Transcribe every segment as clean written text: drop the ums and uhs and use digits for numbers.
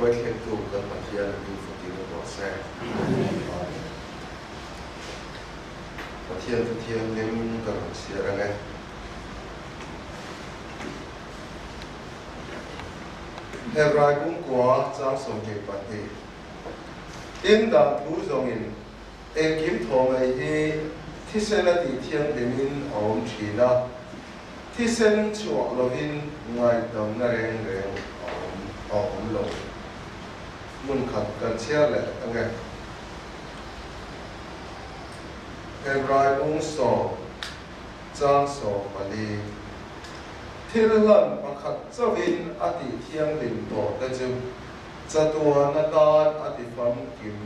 hruai thlengtu kan Pathian hming fakin awm rawh se. Amen. Pathian thu thianghlim ka rawn chhiar ang e. Hebrai kungkua chang 22 Tin dan thu zawngin engkim thaw mai hi thisen a tih thianghlimin a awm thin a, thisen chhuah lovin ngaihdamna reng reng a awm a awm lo. Hmun khat kan chhiar leh ang e. Hebrai bung sawm chang 14 Thil hlan pakhat chauhin a tih thianghlim tawh te chu chatuan atan a ti famkim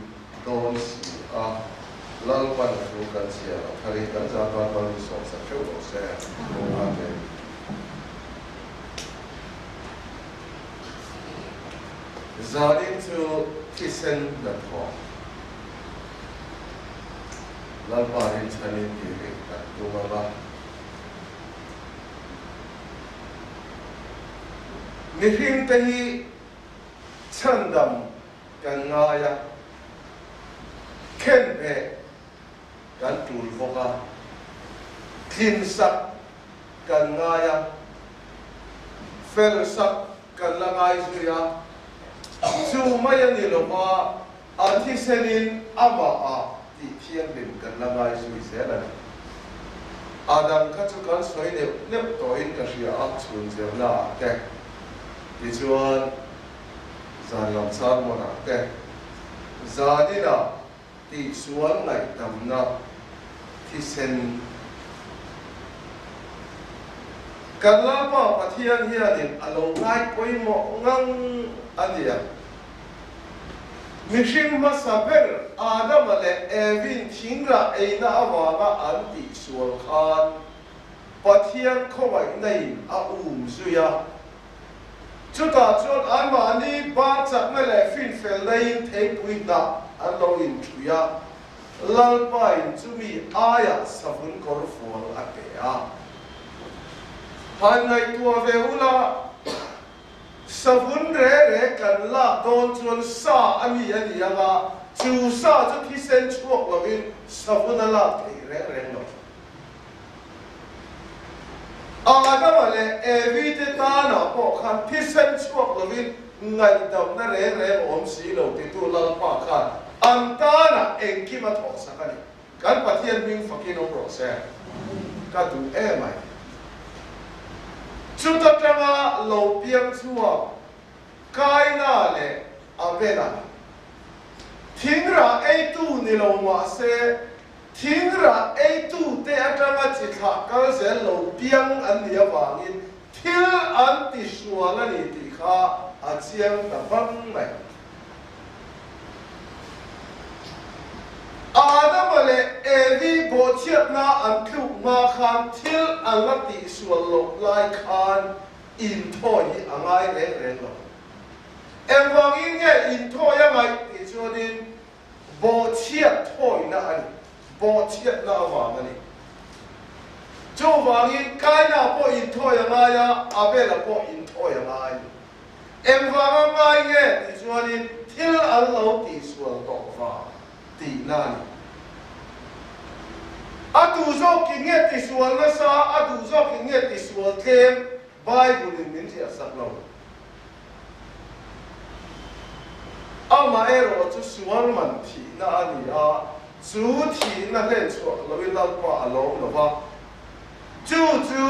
dawn si a, Lalpan a thu kan chhiar a tharin kan zah tan mal min sawmsak theuh rawh se. Amen. Zanin chu thisen hnathawh Lalpa rinchhanin tih rik kan tum ang a. Mihringte hi chhandam kan ngai a, khenbeh kan tul bawk a, tlinsak kan ngai a, felsak kan la ngai zui a, chu mai a ni lo va, a thisenin amahah tih thianghlim kan la ngai zui zel a ni. A dang kha chu kan sawi neuh neuh tawhin ka hria a, chhun zirnaah te tichuan zan lam sermon-ah te zaninah tihsual ngaihdamna thisen kan Lalpa Pathian hianin a lo ngai pawimawh ngang a nia. Mihring hmasa ber Adama leh Evi'n thingrah eina avanga an tihsual khan Pathian khawngaihna-in a um zui a. Chutah chuan anmahni bar chakna leh finfelna-in theipui hnah an lo inṭhui a, Lalpain chumi aiah savun kawr fual a pe a. Han ngaihtuah ve ula, savun re re kan lak dawn chuan sa a mi a ni ang a, chu sa chu thisen chhuak lovin savun a lak theih reng reng lo. Adama leh Evi te tanah pawh khan thisen chhuak lovin ngaihdamna reng reng a awm si lo titu Lalpa khan an tanah engkim a thawhsak a ni. Kan Pathian hming fakin awm rawh se. Ka duh em ai. Chuta tanga lo piang chhuak Kaina leh Abela thingrah eitu ni lo mah se, Thingrah eitute atanga chi thlah kal zel lo piang an nih avangin thil an ti sual a ni tih kha a chiang ta vang mai. Adama leh Evi bawhchhiatna an tluk hma khan thil an la tihsual loh lai khan inthawi hi a ngai reng reng lo. Engvangin nge inthawi a ngaih tih chuanin Bawhchhiat thawina a ni. Bawhchhiatna avang a ni. Chuvangin Kaina pawh inthawi a ngai a, Abela pawh inthawi a ngai. Engvanga ngai nge tih chuanin thil an lo tihsual tawh vang tihna a ni. A duh zawkin nge tisual nasa, a duh zawkin nge tisual tlem Bible-in min ziahsak lo. Amaherawh chu sual man thihna a ni a, chu thihna hlen chhuah loin Lalpa a lawm lo va. Chu chu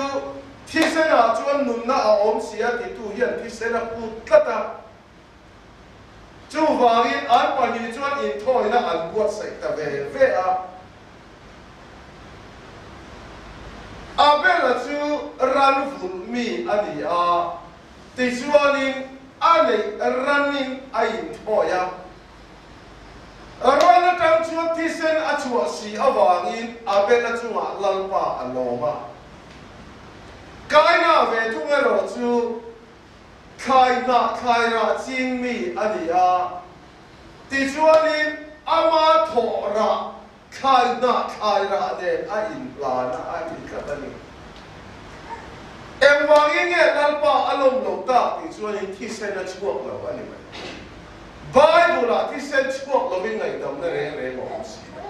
thisenah chuan nunna a awm si a titu hian thisen a put tlat a. Chuvangin an pahnih chuan inthawina an buatsaih ta ve ve a. Abel-a chu ran vulh mi a ni a, tichuanin a neih ranin a inthawi a. Ran atang chuan thisen a chhuah si avangin Abel-a chungah Lalpa a lawm a. Kaina ve thung erawh chu Thlai hnah thlai rah ching mi a ni a, tichuanin ama thawh rah thlai hnah thlai rah nen a inhlan a, a intlat a ni. Engvangin nge Lalpa a lawm lo tak tih chuanin thisen a chhuak lo a ni mai. Bible-ah thisen chhuak lovin ngaihdamna reng reng a awm si lo.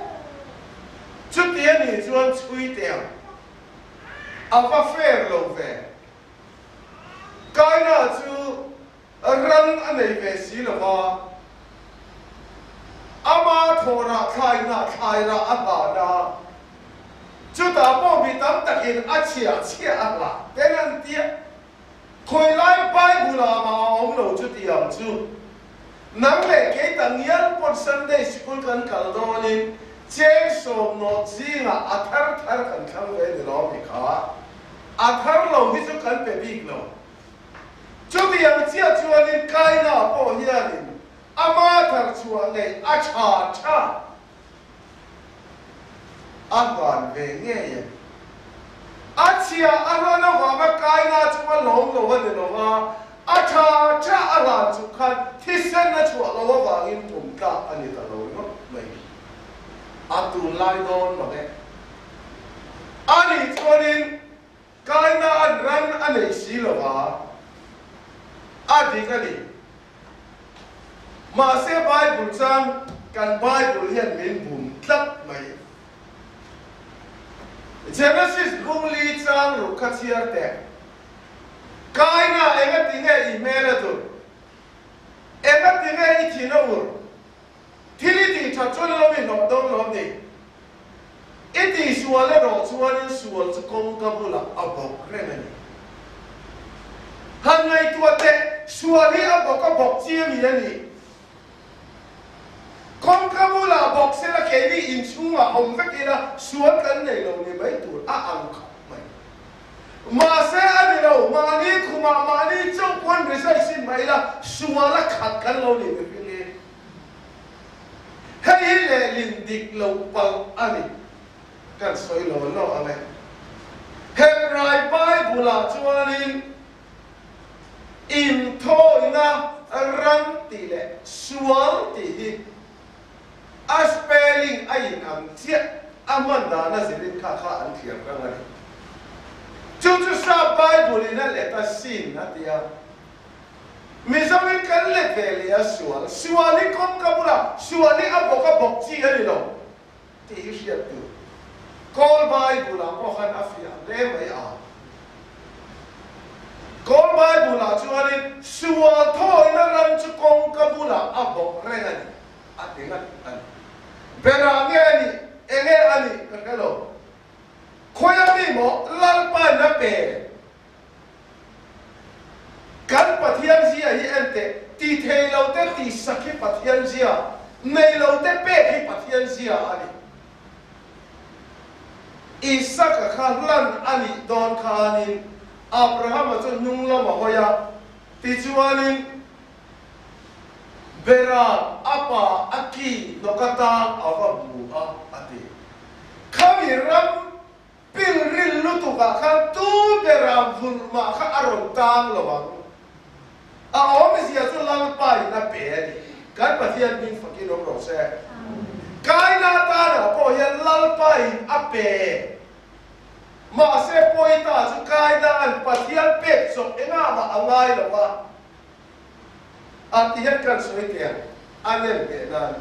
Chuti a nih chuan chhui teh ang. A va fair lo ve. Kaina chu ran a nei ve si lo va, ama thawhrah thlainah thlairah a hlan a, chutah pawh mi tam takin a chhiah chhiah a hlah ten an ti a. Khawi lai Bible-ah mah a awm lo chuti ang chu. Nang leh kei ta ngial pawn Sunday sikul kan kal dawnin cheng sawmnawt zingah a thar thar kan thlang ve ni lo mi kha. A thar lo hi chu kan pe bik lo. Chuti ang chiah chuanin Kaina pawh hianin ama thar chhuah ngei a tha tha A hlan ve ngei e. A chhia a hlan avanga kaina chu a lawm lo a ni lo va, a tha tha a hlan chung khan thisen a chhuah lo avangin pum tlak a ni ta lo ringawt mai. A tunlai dawn mang e. A nih chuanin kaina an ran a nei si lo va, a dik a ni. Mahse Bible chuan kan Bible hian min bum tlat mai. Genesis bung li chang ruk kha chhiar teh. Kaina engati nge i hmel a dur? Engati nge i thin a ur? Thil i tih that chuan lo i hlawh dawn lo ni. I tihsual erawh chuanin sual chu kawngka bulah a bawk reng a ni. Han ngaihtuah teh, sual hi a bawk a bawk chi a mi a ni. Kawngka bulah bawk sela keini inchhungah awm vek ila sual kan nei lo ni mai tur a ang khawp mai. Mahse a ni lo, mahni khumah mahni chauh pawn rizai sin mah ila sual a khat kan lo ni mihring hi. Hei hi lehlin dik lo palh a ni. Kan sawi lo lo ang e. Hebrai Bible-ah chuanin inthawina ran tih leh sual tih hi a spelling a inang chiah, a hman dan a zirin kha kha an thliar hrang a ni. Chu chu Sap Bible-in a let a sin a ti a. Mizoin kan let ve leh a sual, sual hi kawngka bulah sual hi a bawk a bawk chi a ni lo tih hi hriat tur. Kawl Bible-ah pawh khan a fiah hle mai a. Kawl Bible-ah chuanin sual thawina ram chu kawngka bulah a bawk reng a ni a ti ngat a ni. Berah nge a nih, enge a nih ka hre lo. Khawi a mi maw Lalpain a pe? Kan Pathian zia hi en teh, ti thei lo te ti sak hi Pathian zia, nei lo te pek hi Pathian zia a ni. Isaka kha hlan a nih dawn khanin Abrahama chu hnung lam a hawi a, tichuanin Beran a pa a ki hnawk atan a va hmu a, a ti. Khami ram Pilril lutuk ah khan tu bera vulh mah kha a rawn tang lo ang. A awmzia chu Lalpa in a pe a ni. Kan Pathian hming fakin awm rawh se. Kaina tanah pawh hian Lalpa in a pe. Mahse pawita chu Kaina an Pathian pek chawp engah mah a ngai lo va. A ti hian kan sawi teh ang, a nem teh nan.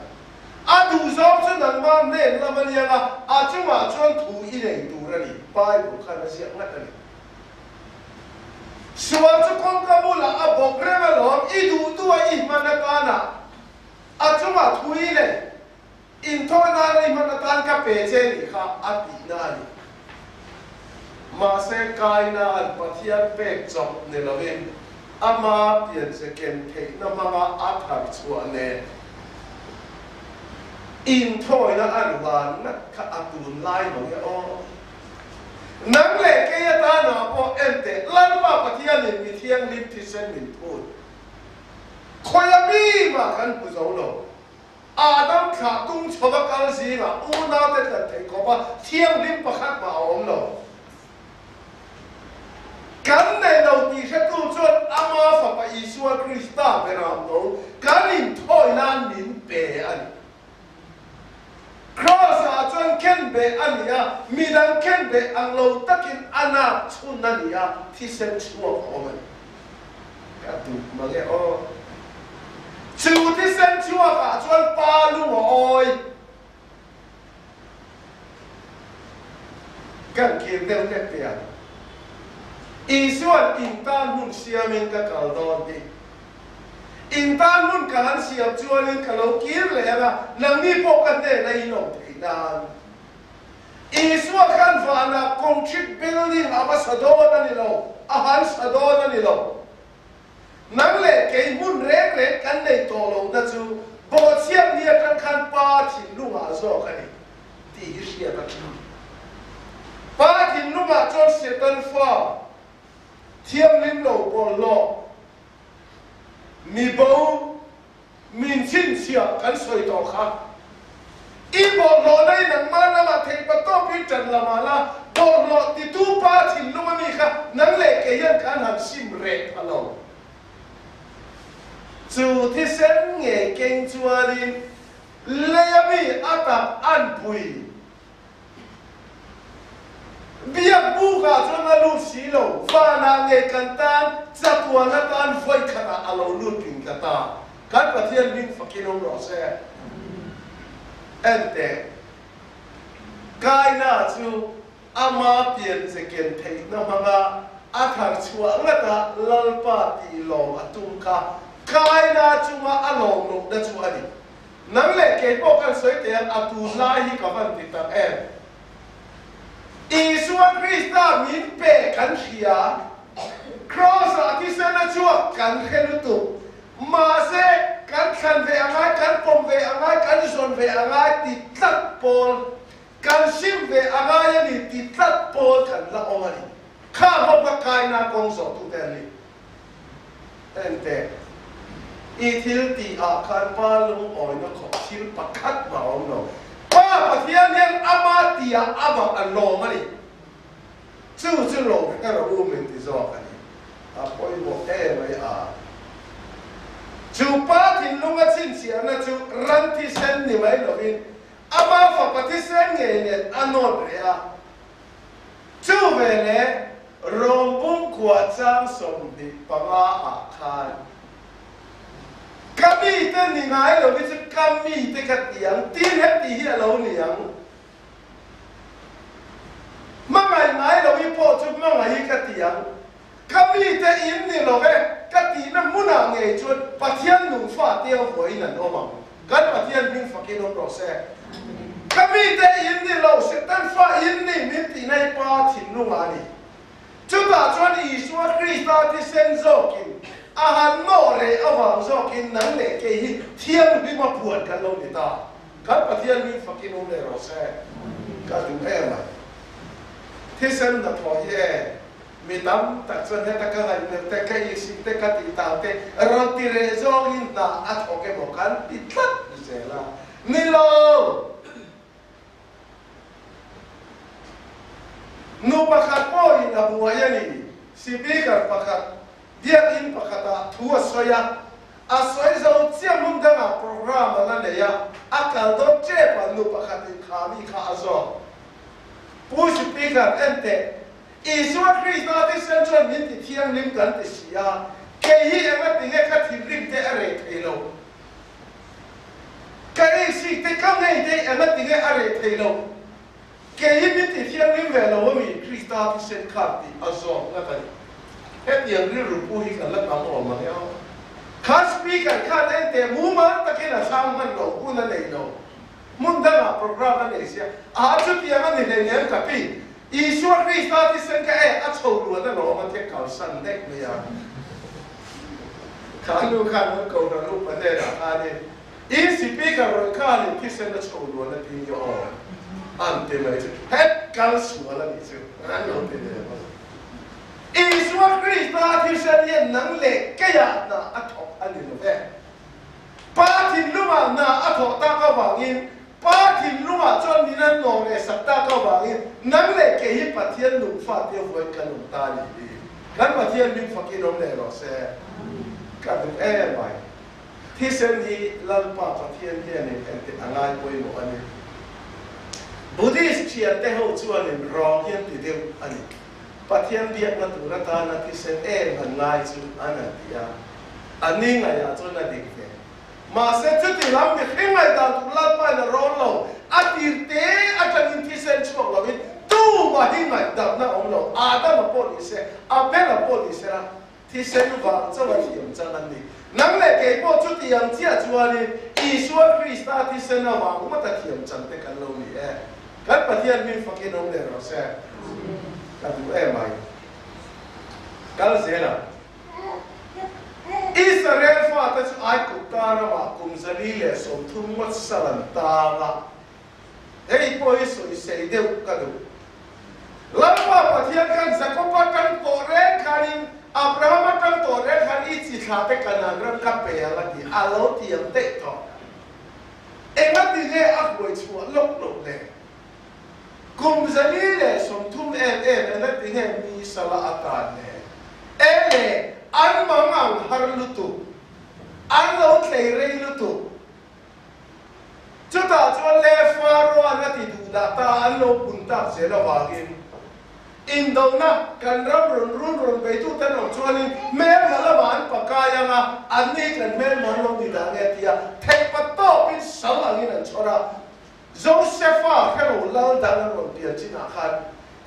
A duhzawng chu nangmah hnen lam a niang a, a chungah chuan thu i nei tur a ni, Bible khan a ziak ngat a ni. Sual chu kawngka bulah a bawk reng alawm, i duhtu a i hman atanah a chungah thu i nei, inthawh nan i hman atan ka pe che nih kha a tihna a ni. Mahse, Kaina'n Pathian pek chawp ni lovin ama pianche ken theihna hmanga a thar chhuah nen inthawina a ruan ngat kha a tunlai lo nge aw. Nang leh kei atana pawh enteh Lalpa Pathianin mi thianghlim thisen min phut. Khawia mi mah kan hmu zo lo. Adam thlah tung chhova kal zingah unaute tlan theih khawp a thianghlim pakhat mah a awm lo. Kan nei lo tih hretu chuan Ama Fapa Isua Krista beram no kan inthawi nan min pe a ni. Kraws-ah chuan khenbeh a ni a, midang khenbeh ang lo takin a nak chhun a ni a, thisen chhuak a awm a ni. Ka duh mang e aw. Chu thisen chhuak. chhuakah chuan Pa lung a awi. Kan kir deuh hlek teh ang. Isua'n in tan hmun siamin ka kal dawn hi. In tan hmun ka han siam chuanin ka lo kir leh ang a, nangni pawh ka hnena in awm theih nan. Isua khan vanah concrete building a va sa dawn a ni lo, a han sa dawn a ni lo. Nang leh kei hmun reng reng kan nei tawh lohna chu bawhchhiat ni atang khan Pa thinlungah zawk a ni tih hi hriat a tha. Pa thinlungah chuan Satan fa thianghlim lo bawlhhlawh, mi bo, Min chhinchhiah kan sawi tawh kha. I bawlhhlawhna i nangmah lamah theih pa tawp hi ṭan la mah la, bawlhhlawh titu pa thinlung a mi kha nang leh kei hian khan han sim reh pha lo. Chu thisen ngei keng chuanin leia mi a tak an pui. Biak bukah chuan a lut si lo, vanah ngei kan tan chatuan atan vawi khatah a lo lut tling ta ta. Kan Pathian hming fakin awm rawh se. Enteh, Kaina chu ama pian che ken theihna hmanga a thar chhuah ngata Lalpa tih lawm a tum kha Kaina chunga a lawm lohna chu a ni. Nang leh kei pawh kan sawi teh ang, a tun lai hi ka van ti tak em? Isua Krista min pe kan hria, Kraws-ah thisen a chhuak kan hre lutuk. Mahse, kan thlan ve a ngai, kan pawm ve a ngai, kan zawn ve a ngai ti tlat pawl, kan sim ve a ngai a ni ti tlat pawl kan la awm a ni. Kha ho kha kaina kawng zawhtute an ni. Enteh, i thil tih ah khan Pa lungawina khawp thil pakhat mah a awm lo. Pa Pathian hian ama tih ah amah a lawm a ni. Chu chu lo hre rawh u min ti zawk a ni. A pawimawh em mai a. Chu Pa thinlung a chhinchhiahna chu ran thisen ni mai lovin ama fapa thisen ngei nen a nawt reh a. Chu veleh Rawmbung khua chang 25 ah khan ka mite ni ngai lo hi chu ka mite ka ti ang tin heti hi a lo ni ang. Hmangaih ngai lo hi pawh chu hmangaih hi ka ti ang. Ka mite in ni lo e ka tihna hmunah ngei chuan Pathian nungfa tia vawiin an awm ang. Kan Pathian hming fakin awm rawh se. Ka mite in ni lo, Satan fa in ni min tihna hi Pa thinlungah a ni. Chutah chuan Isua Krista thisen zawkin a han nawh reh avang zawkin nang leh kei hi thianghlima puan kan lo ni ta. Kan Pathian hming fakin awm leh rawh se. Ka duh em a. Thisen hnathawh hi e. Mi tam tak chuan heta ka ngaihmelh te, ka ihsik te, ka tih tau te rawn ti reh zawngin hna a thawk emaw kan ti tlat zel a. Ni lo! Nu pakhat pawhin a buai a ni. Speaker pakhat Biakinn pakhatah thu a sawi a, a sawi zo chiah hmun dangah program a la nei a, a kal dawn tep a, nu pakhatin kha mi kha a zawk. Pu Speaker, enteh, Isua Krista thisen chuan min ti thianghlim kan ti si a, kei hi enga tinge ka thinrim te a reh thei lo? Ka eisik te ka ngei te enga tinge a reh thei lo? Kei hi min ti thianghlim ve lo ami Krista thisen khan tih a zawk ngat a ni. Hetiang rilru pu hi kan la tam awm ang e aw. Kha speaker khan enteh mumal takin a chhang hman lo hun a nei lo. Hmun dangah program a nei sia, a chutiang a ni hleinem ka pi. Isua Krista thisen kha e a chho luan a lawm a thek kalsan daih mai a. Kha nu khan an kohhran upa hnenah khanin i speaker rawn khanin thisen a chho luan a ti nge aw an ti mai chu het kal sual a nih chu an lo ti ve bawk. Isua Krista thisen hian nang leh keiah hna a thawk a ni lo ve. Pa thinlungah hna a thawh tak avangin, Pa thinlungah chuan min an nawr leh sak tak avangin nang leh kei hi Pathian nungfa tia vawiin kan awm ta a nih hi. Kan Pathian hming fakin awm leh rawh se. Ka duh em mai. Thisen hi Lalpa Pathian hianin engtik a ngai pawimawh a ni. Buddhist thiante ho chuanin rawng hi an ti deuh a ni. Pathian biakna tur atana thisen em han ngai chu an han ti a, a ni ngaihah chuan a dik ve. Mahse chuti. Chuti lam mihring ngaihdan tur Lalpain a rawn lo. A tir te atangin thisen chhuak lovin tumah hi ngaihdamna a awm lo. Adama pawh ni se, Abela pawh ni sela, thisen vang chauh a thiam chang an ni. Nang leh kei pawh chuti ang chiah chuanin Isua Krista thisen avang ngawt a thiam chang te kan lo ni e. Kan Pathian hming fakin awm leh rawh se. Ka duh em ai. Kal zel ang. Israel fate chu Aigupta ramah kum 130 ngawt sal an tang a. Hei pawh hi sawisei deuh ka duh. Lalpa Pathian khan Jakob atang tawh reng khanin Abraham atang tawh reng khan i chi thla te Kanaan ram ka pe ang a ti a lo ti ang daih tawh. Engati nge a huai chhuah lawk loh le? Kum 130 em em engati nge mi sala a tan le? E le, an mang ang har lutuk, an lo tlei rei lutuk. Chutah chuan le Pharaoh-a'n a ti duh dah ta an lo pun tak zel avangin indona kan ram rawn run rawn beitute an awm chuanin hmelma lamah an pakai ang a, anni kan hmelma an lo ni dah nge tia theihpa tawpin sal angin an chhawr a. Josefa hrelo lal dang an rawn pian chinah khan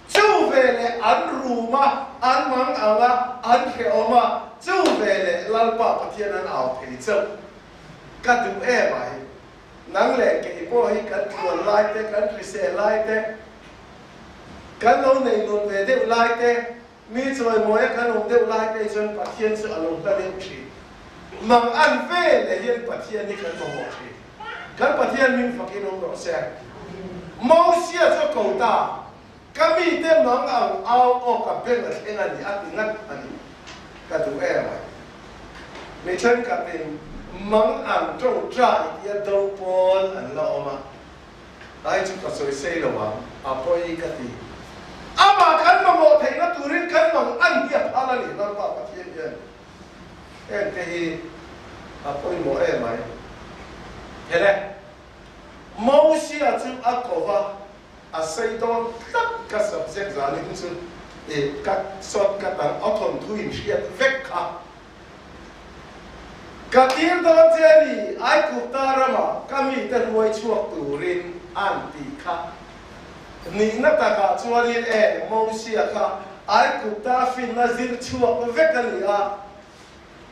chu veleh an rum a, an mang ang a, an hrehawm a, chu veleh Lalpa Pathian an au thei chauh. Ka duh em ai. Nang leh kei pawh hi kan tluan lai te, kan hrisel lai te, kan lo nei nun ve deuh lai te, mi chawimawia kan awm deuh lai te hi chuan Pathian chu a lo hla deuh thin. Mang an ve leh hian Pathian hi kan mamawh thin. Kan Pathian hming fakin awm rawh se. Mosia chu a ko ta, Ka mite mang ang au aw ka beng a thleng a ni a ti ngat a ni. Ka duh em ai. Mi thenkhatin mang ang to trai tia do pawn an la awm a, ai chu ka sawi sei lo ang, a pawi ka ti. Amah kan mamawh theihna turin kan mang an hi a phal a ni, Lalpa Pathian hian heng te hi a pawimawh em ai. Hele, Mosia chu a ko va. A sei dawn tlat ka subject zanin chu i ka short cut ang a thawnthu in hriat vek kha ka tir dawn che a ni Aigupta rama ka mite hruai chhuak turin an tih kha nihna takah chuanin e Mosia kha Aigupta finna zir chhuak vek a ni a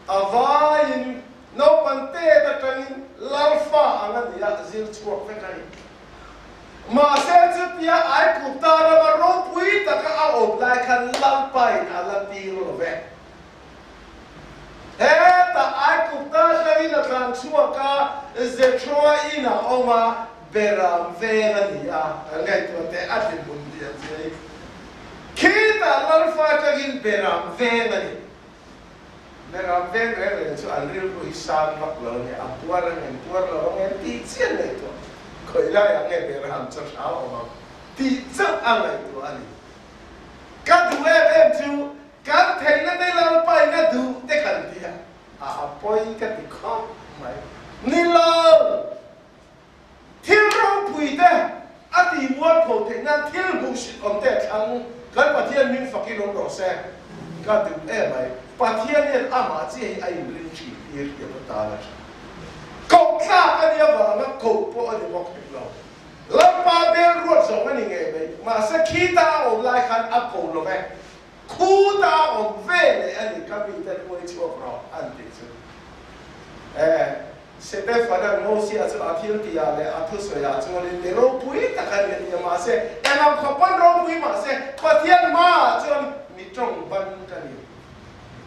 a vaiin naupang tet atangin Lalfa ang a ni a zir chhuak vek a ni. Mahse chutia Aigupta rama ropui taka a awm lai khan Lalpain a la tir lo ve. Hetah Aigupta hlangin a tlan chhuak a, Zethroa in a awm a, Beram veng a ni a, kan ngaihtuah teh a tlinhmun lian zia hi. Khitah Lalfa atangin Beram veng a ni. Beram veng reng reng chu an rilru hi sang vak lo nge, a puar ang em, puar lo ang em tih chiah ngaihtuah. Khawi laiah nge Beram chu a hlau awm ang tih chauh a ngaihtuah a ni. Ka duh em em chu kan theihna te Lalpain a duh te kan ti a, a pawi ka ti khawp mai. Ni lo! Thil ropui te a ti mualpho theih nan thil hmuhsit awm te a thlang. Kan Pathian hming fakin awm rawh se. Ka duh em mai. Pathian hian amah chiah hi a inring thin tir tih a tan a tha. Koh tlak a nih avanga koh pawh a ni bawk hek lo. Lalpa bel ruat zawng a ni ngei mai. Mahse khita a awm lai khan a ko lo ve. Khuta a awm ve leh a ni ka mite hruai chhuak rawh an tih chu. E. Setefana Mosia chu a thil tihah leh a thusawiah chuanin mi ropui tak a ni a ti a, mahse, engam khawp pawn ropui mahse, Pathian hmaah chuan mi tawng ban ka ni,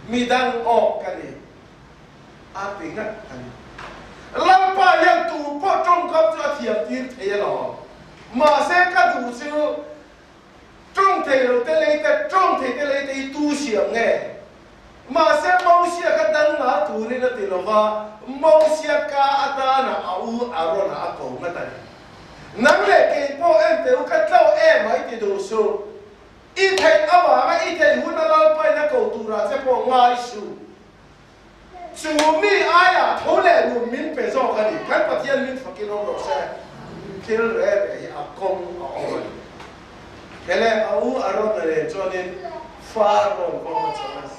mi dang awk ka ni, a ti ngat a ni. Lalpa hian tu pawh tawngkam chu a thiam tir thei alawm, mahse ka duh chu tawng thei lo te lei te, tawng thei te lei te hi tu siam nge? Mahse, Mosia kha dang ngal turin a ti lo va, Mosia ka atana a u Arona a ko ngat a ni. Nang leh kei pawh en teh u, ka tlo em ai ti duh suh. I theih avanga i theih hun a Lalpain a ko turah che pawh ngai suh. Chu mi aiah tho leh nun min pe zawk a ni. Kan Pathian min fakin awm rawh se. Thil reh reh hi a kawng a awm a ni. He leh a u Arona nen chuanin fa a rawn vawm a chawm a.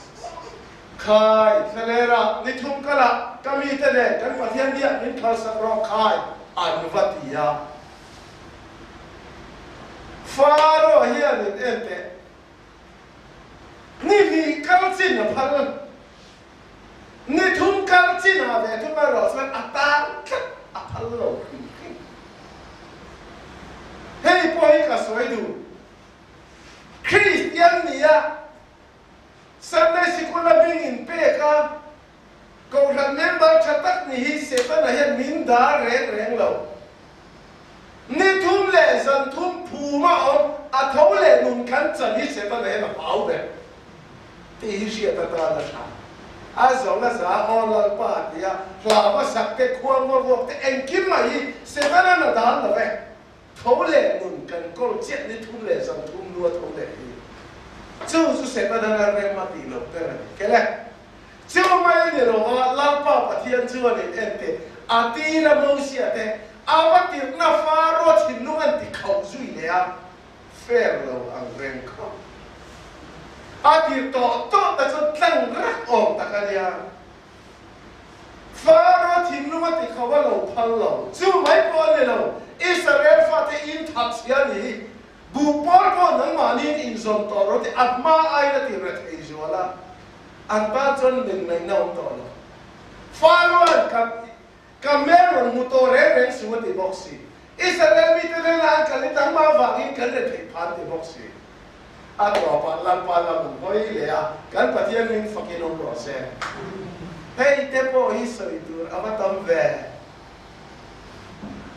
Khai, Thlalera, ni thum kalah ka mite nen kan Pathian biak min phalsak rawh khai, an va ti a. Faro hian in en teh. Ni hnih kal chin a phal. Ni thum kal chin ah ve thum erawh chuan a tan tlat a phal lo hrim hrim. Hei pawh hi ka sawi duh. Kristian nia Sunday sikul a hming in pek a, Kohhran member tha tak ni hi Setana hian min dar reng reng lo. Ni thum leh zan thum phum a awm a tho leh nun kan chan hi Setana hian a hau ber tih hi hriat atan a tha. A zawng a za aw Lalpa tia hlau a sak te khuang va vuak te engkim mai hi Setana'n a dan lo e. Tho leh nun kan kawl chiah ni thum leh zan thum nu a tho leh hi chu chu Setana'n a rem a tih loh ber a ni. Kele. Chu mai a ni lo a, Lalpa Pathian chuan in en teh, a tir a Mosia te a va tirhna Faro thinlung an ti khauh zui leh a, fair lo ang reng khawp. A tir tawh tawh ta chu tlang rak awm tak a nia. Faro thinlung a ti khauh a lo phal lo. Chu mai pawh a ni lo, Israel fate in that chhia ni hi buh pawl pawh nangmahniin inzawn tawh rawh tih a hma aiin a ti rethei zual a. An tan chuan min ngaihna awm tawh lo. Faroan ka ka hmel rawn hmu tawh reng reng suh a ti bawk si. Israel mite hnenah an kal i dangmah avangin kan rethei phan ti bawk si. A tawpah Lalpa lam an hawi leh a, kan Pathian min fakin awm rawh se. Hei te pawh hi sawi tur a va tam ve.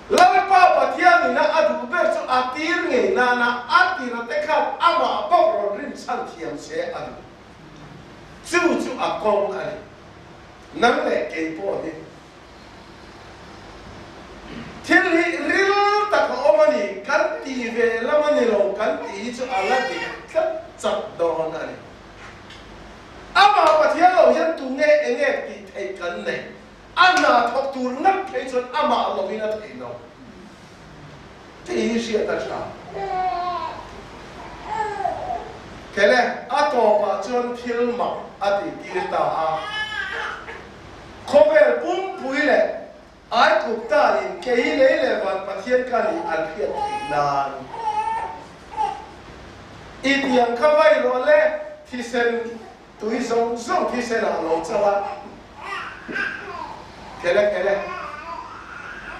Lalpa Pathian ina a duh ber chu a tir ngei nana a tirate khan amah bawk rawn rinchhan thiam se a duh. Chu chu a kawng a ni. Nang leh kei pawh hi thil hi ril tak a awm a ni, kan ti ve lam a ni lo, kan tih hi chu a la dik tlat chak dawn a ni. Amah Pathian lo hian tu nge eng nge tih theih kan nei? A hna thawk tur ngat phei chuan amah lovin a theih lo tih hi hriat a tha. Kele a tawpah chuan thil mak a tih tir ta a. Khawvel pumpui leh Aigupta in kei lei leh van Pathian ka nih an hriat theih nan i tiang kha vai rawh le thisen Tui zawng zawng thisen ah lo chauh a, khele khele.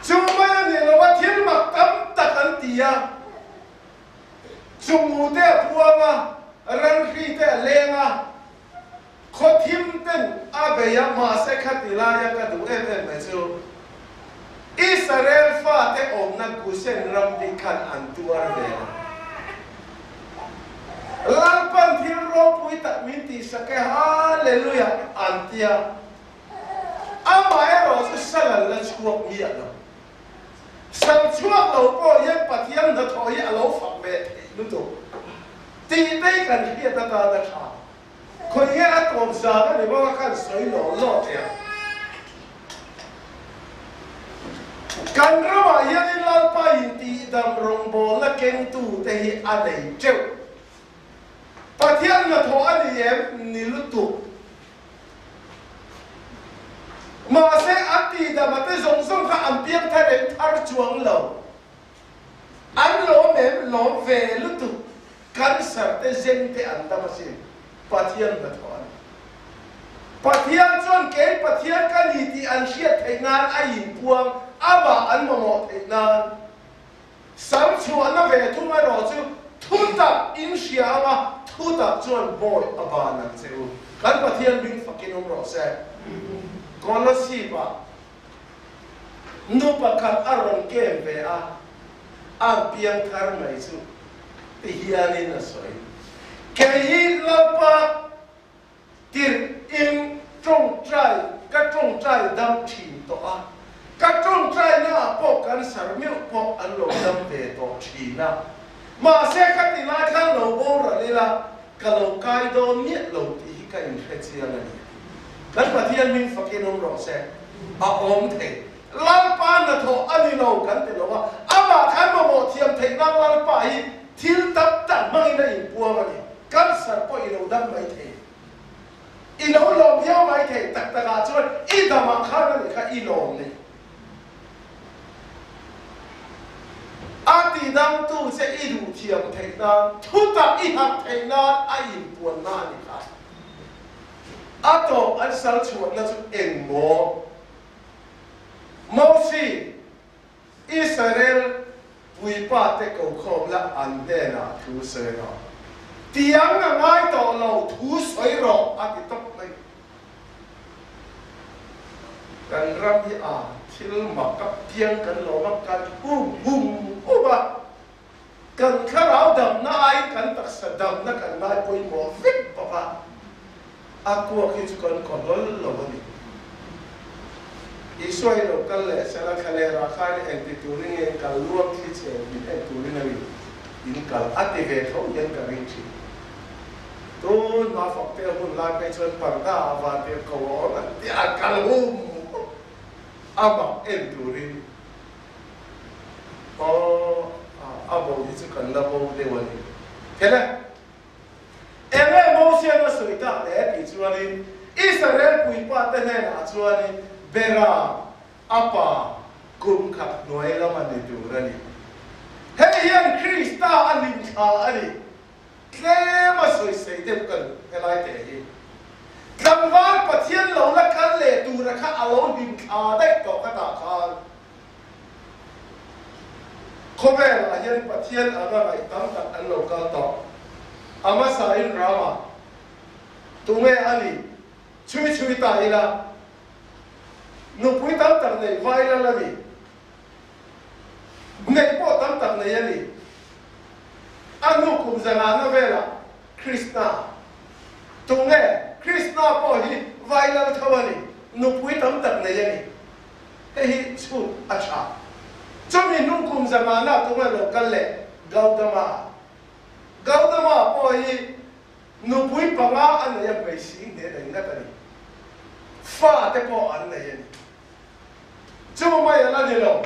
Chu mai a nih lo a, thil mak tam tak an ti a, chungmu te a puang a, ranhri te a leng a, khaw thim ten a bei a, mahse khati laia ka duh em em mai chu Israel fate awmna Gusen ram bik khan an tuar ve lo. Lalpan thil ropui tak min tihsak e, Hallelujah an ti a. Amaherawh chu sal an la chhuak miah lo. Sal chhuak lo pawh hian Pathian hnathawh hi a lo fak ve theih lutuk tih te hi kan hriat atan a tha. Khawi nge a tawp zan a ni bawk a khan sawi lawh lawh teh ang. Kan ramah hianin Lalpa intihdam rawngbawlna kengtute hi a nei teuh. Pathian hnathawh a ni em? Ni lutuk. Mahse an tihdam ate zawng zawng kha an piang thar em? Thar chuang lo. An lawm em? Lawm ve lutuk. Cancer te zeng te an dam asin. Pathian hnathawh a ni. Pathian chuan kei Pathian ka ni tih an hriat theih nan a inpuang, amah an mamawh theih nan. Sam chhuahna ve thung erawh chu thutak in hria anga thutak chuan bawi a ban ang che u. Kan Pathian bing fakin awm rawh se. Kolasib-ah Nu pakhat a rawn kem ve a, a piang thar mai chu ti hianin a sawi. Kei hi Lalpa tirh in tawngtai ka tawngtai dam thin tawh a, ka tawngtaina ah pawh cancer meuh pawh an lo dam ve tawh thin a, mahse khati lai khan lo boral ila ka lo kai dawn miah lo tih hi ka inhre chiang a ni. Kan Pathian hming fakin awm rawh se. A awm thei. Lalpa hnathawh a ni lo kan ti lo a, amah khan mamawh thiam theih nan Lalpa hi thil tam tak hmangin a inpuang a ni. Cancer pawh i lo dam mai thei. I lo lawm viau mai thei tak tak ah chuan i dam ah khan a nih kha i lawm ni. A ti dangtu che i duh thiam theih nan, thutak i harh theih nan a inpuanna a nih kha. A tawp an sal chhuahna chu eng maw? Mosi, Israel puipa te ko khawm la an hnenah thu sawi rawh. Tiang a ngai tawh lo thu sawi rawh a ti tawp mai. Kan ram hi a thil mak a piang kan lawm a, kan hum hum hum a, kan thlarau damna aiin kan taksa damna kan ngai pawimawh vek bawk a, a kuak hi chu kan kaw hlawl lo a ni. Isua hi lo kal leh sela thlaleh rahkhain engti turin nge in kal luam thli chhe min en turin a ni in kal a ti ve tho hian ka ring thin. Tun hma fakte a hun lai phei chuan parda ah vantir ko a awm an ti a kal hum hum a mak en turin aw a bo hi chu kan la bo deuh a ni. Thele. Enge Mosian a sawi tak le tih chuanin Israel puipa te hnenah chuanin Bera a pa kum khat hnuai lam a ni tur a ni. Hei hian Krista a hlimthla a ni. Tlem a sawi sei deuh ka duh helai teh hi. Tlangval Pathian lo la kal leh tura kha a lo hlimthla daih tawh ka tah khan Khawvelah hian Pathian anga ngaih tam tak an lo kal tawh. A hmasain Rama, tunge a nih? Chhui chhui ta ila, nupui tam tak nei vai lal a ni. Neih pawh tam tak nei a ni. A hnu kum zangahna velah Krishna, tunge Krishna pawh hi vai lal tho a ni, nupui tam tak nei a ni. Hei hi chhut a tha. Chumi hnung kum zamana tunga lo kal leh Gautama. Gautama pawh hi nupui panga a nei a hmeising hnen a ingat a ni. Fa te pawh an nei a ni. Chu mai a la ni lo.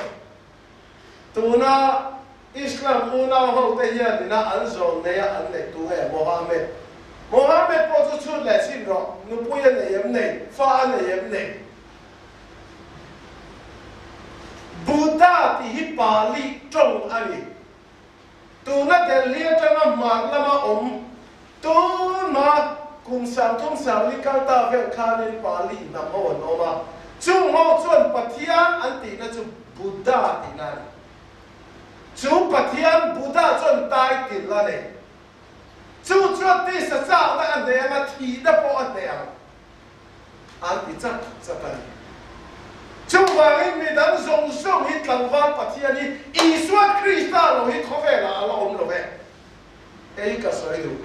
Tuna Islam unau ho te hian ina an zawn nei a an neih tunge Mohammed. Mohammed pawh chu chhut leh chhin rawh, nupui a nei em nei, fa a nei em nei. Buddha tih hi Pali tawng a ni. Tuna Delhi atanga hmar lama awm tuna kum 30 sangli kal ta vel khanin Pali hnam ho an awm a, chung ho chuan Pathian an tihna chu Buddha tihna a ni. Chu Pathian Buddha chuan title a nei. Chu chuan tisa chakna a hneh anga thihna pawh a hneh ang. An ti chat chat a ni. Chuvangin mi dang zawng zawng hi tlangval Pathian hi Isua Krista lo hi khawvelah a la awm lo ve. Hei ka sawi duh.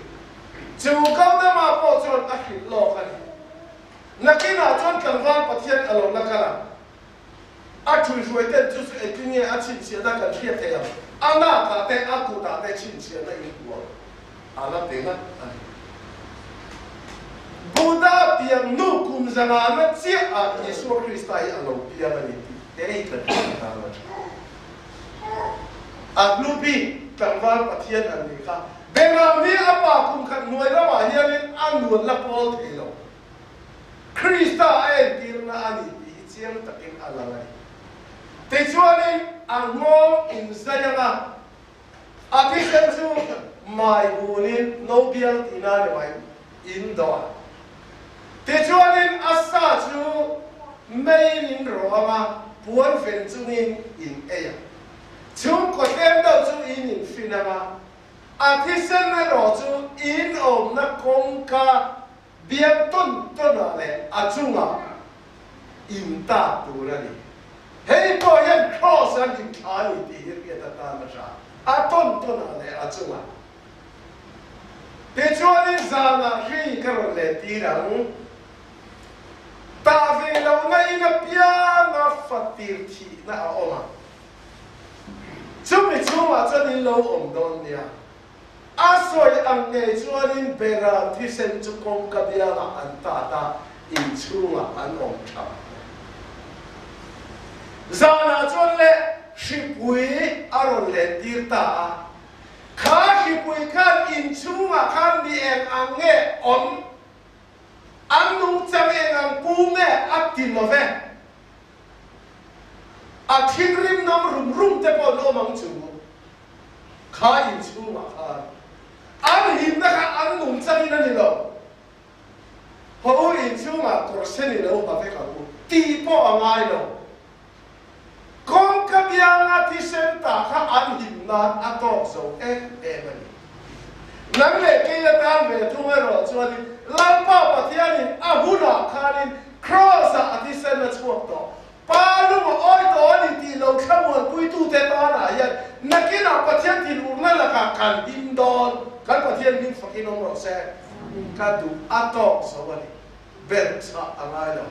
Chu Gautama pawh chuan a hrilh lawk a ni. Nakinah chuan tlangval Pathian a lo la kal ang. A ṭhuihruai ten chu chu engtin nge a chhinchhiahna kan hriat theih ang? A nakah te, a kutah te chhinchhiahna in huam a la pe ngat a ni. Buddha piang nu kum zangahna chiah ah Isua Krista hi a lo piang a ni tih te hi kan hriat atan a ṭha. A hnu bik tlangval Pathian an nih kha Bengal hi a pa kum khat hnuai ramah hianin a nuan la pawl thei lo. Krista a entirna a ni tih hi chiang takin a lang a ni. Tichuanin a nghawng inzai anga a thisen chu mai bunin no bial tihna a ni mai, in dawh a. Tichuanin a sa chu meiin in rawh anga puan ven chungin in ei ang. Chhungkaw tlem deuh chu in infin anga a thisen erawh chu in awmna kawngka Biak tawn tawnah leh a chungah in ta tur a ni. Hei pawh hian Kraws an inthla a ni tih hi hriat atan a hra. A tawn tawnah leh a chungah. Tichuanin zanah hri ka rawn leh tir ang. Tah ve lohna in apianga fatir thihna a awm ang. Chumi chhungah chuan in lo awm dawn nia. A sawi ang ngei chuanin Beram thisen chu kawngka biangah an tat a, inchhungah an awm thap mai. Zanah chuan le hripui a rawn len tir ta a, kha hripui khan inchhungah khan mi eng ang nge awm? An nungchang eng ang pu nge a ti lo ve? A thinrim nam rum rum te pawh an awm ang chu. Kha inchhungah khan an himna kha an nungchangin a ni lo. Ho inchhungah kawr sen i lo ha vek ang u tih pawh a ngai lo. Kawngka bianga thisen ta kha an him nan a tawk zo em em a ni. Nang leh kei atan ve thung erawh chuanin Lalpa Pathianin a hunah khanin Kraws-ah a thisen a chhuak tawh. Pa lung a awi tawh a ni tih lo thlamuanpuitute tanah hian nakinah Pathian thinurna lakah kan him dawn. Kan Pathian hming fakin awm rawh se. Ka duh a tawk zo a ni. Belh chah a ngai lo.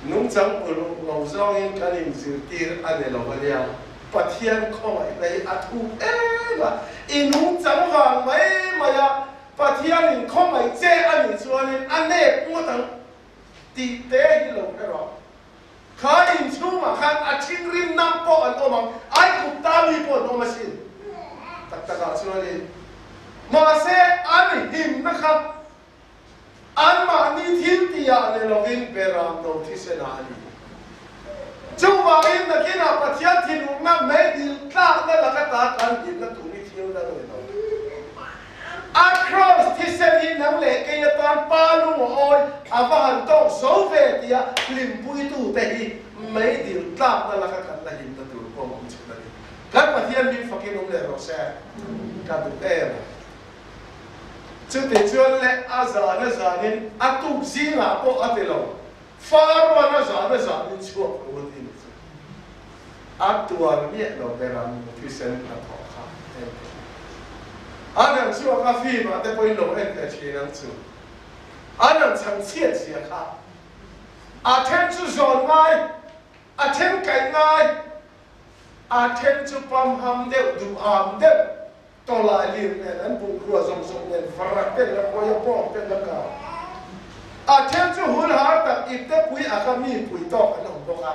Nungchang uluk lo zawngin kan inzirtir a ni lo a nia. Pathian khawngaihna hi a thuk em a, i nungchang vang mai mai a Pathianin khawngaih che a nih chuanin a nep ngawt ang tih te hi lo hre rawh. Kha inchhungah khan a thinrim nam pawh an awm ang, Aigupta mi pawh an awm asin. Tak takah chuanin mahse an himna kha anmahni thil tihah ni lovin beram no thisenah a ni. Chuvangin nakinah Pathian thinurna meidil tlakna laka ta kan himna tur hi thil dang a ni lo. A kraws thisen hi nang leh kei atan pa lung a awi a va han tawk zo ve tia hlimpuitute hi meidil tlakna laka kan la himna tur pawh awm chhun a ni. Kan Pathian min fakin awm leh rawh se. Ka duh em a. Chuti chuan le a zan a zanin a tuk zingah pawh a ti lo. Faruan a zan a zanin chhuak lo a ti ni chu. A tuar miah lo ber a nu thisen hnathawh kha en teh. An han chhuak a film ah te pawhin lo en teh thin ang chu. An han chhang chhiat zia kha. A then chu zawn ngai, a then kaih ngai, a then chu pamham deuh duham deuh Tawlai lir nen an bungrua zawng zawng nen varak ten la kawi a bawng ten la kau. A then chu hul har tak ipte pui a ka mi pui tawk an awm bawk a.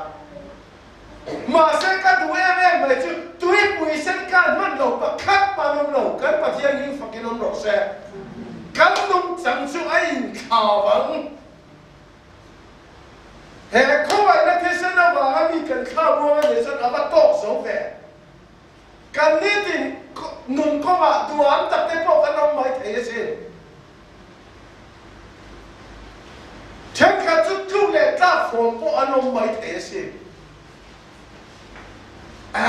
Mahse ka duh em em mai chu tuipui sen kan hman lo pakhat man awm lo kan Pathian hming fakin awm rawh se. Kan nungchang chu a inthlau ang. He khawngaihna thisen avanga mi kan thlau ruang a nih chuan a va tawk zo ve. Kan nitin nun kawngah duham tak te pawh kan awm mai thei asin. Thenkhat chu tluk leh tlak fawm pawh an awm mai thei asin. A,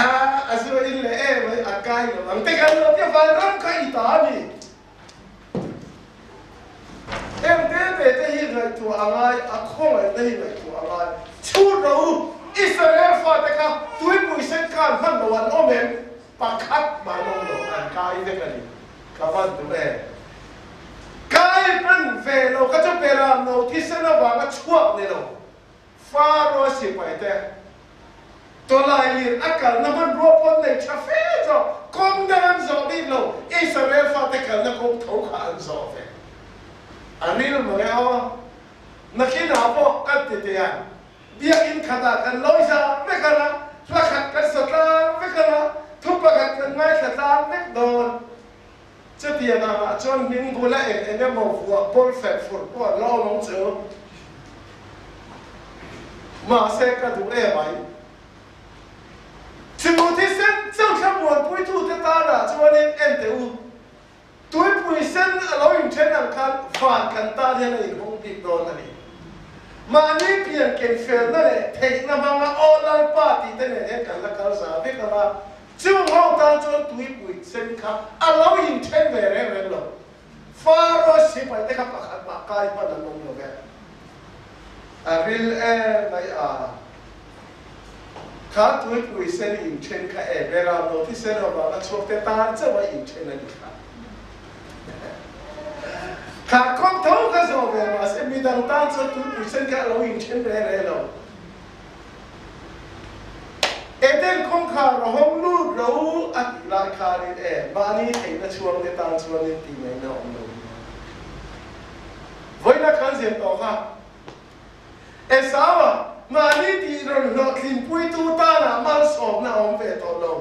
a zu a in leh em mai, a kai lo ang te kan lo tia vanram kha i ta a ni. Heng te te te hi ngaihtuah a ngai, a khawngaihna hi ngaihtuah a ngai. Chhut rawh u, Israel fate kha tuipui sen khan hman lo an awm em? Pakhat mah an awm lo, an kai vek a ni. Ka van duh em? Kai hman ve lo kha chu Beram no thisen avanga chhuak ni lo. Faro sipai te tawlai lir a kalna hmanrua pawn nei tha fe zawk, kawng dang an zawh bik lo, Israel fate kalna kawng tho kha an zawh ve. A ril mang e aw. Nakinah pawh kan ti teh ang, biakinn khatah kan lawi zah vek ang a, hla khat kan sa tlang vek ang a, thu pakhat kan ngaithla tlang vek dawn. Chutiang angah chuan hming bula eng eng emaw vuah pawl fek fur pawh an la awm ang chu. Mahse ka duh em ai. Chu thisen chauh thlamuanpuitute tanah chuanin en teh u, tuipui sen a lo inthen ang khan van kan tan hian a inhawng bik dawn a ni. Mahni pian ken felna leh theihna hmanga Aw Lalpa tihte nen hian kan la kal za vek ang a, Chung ho tan chuan tuipui sen kha a lo inthen ve reng reng lo. Faro sipai te kha pakhat mah kai hman an awm lo ve. A ril em mai a. Kha tuipui sen inthen kha e beram lo thisen avanga chhuak te tan chauh a inthen a ni kha. Kha kawng tho kha zawh ve mahse midang tan chuan tuipui sen kha a lo inthen reng reng lo. Eden kawngkhar a hawng lut lo a tih lai khanin e, mahni theihna chhuang te tan chuanin tih ngaihna a awm lo ni. Vawiina kan zir tawh kha, Esau-a mahni tih rawn hlawhtlinpuitu tanah malsawmna a awm ve tawh lo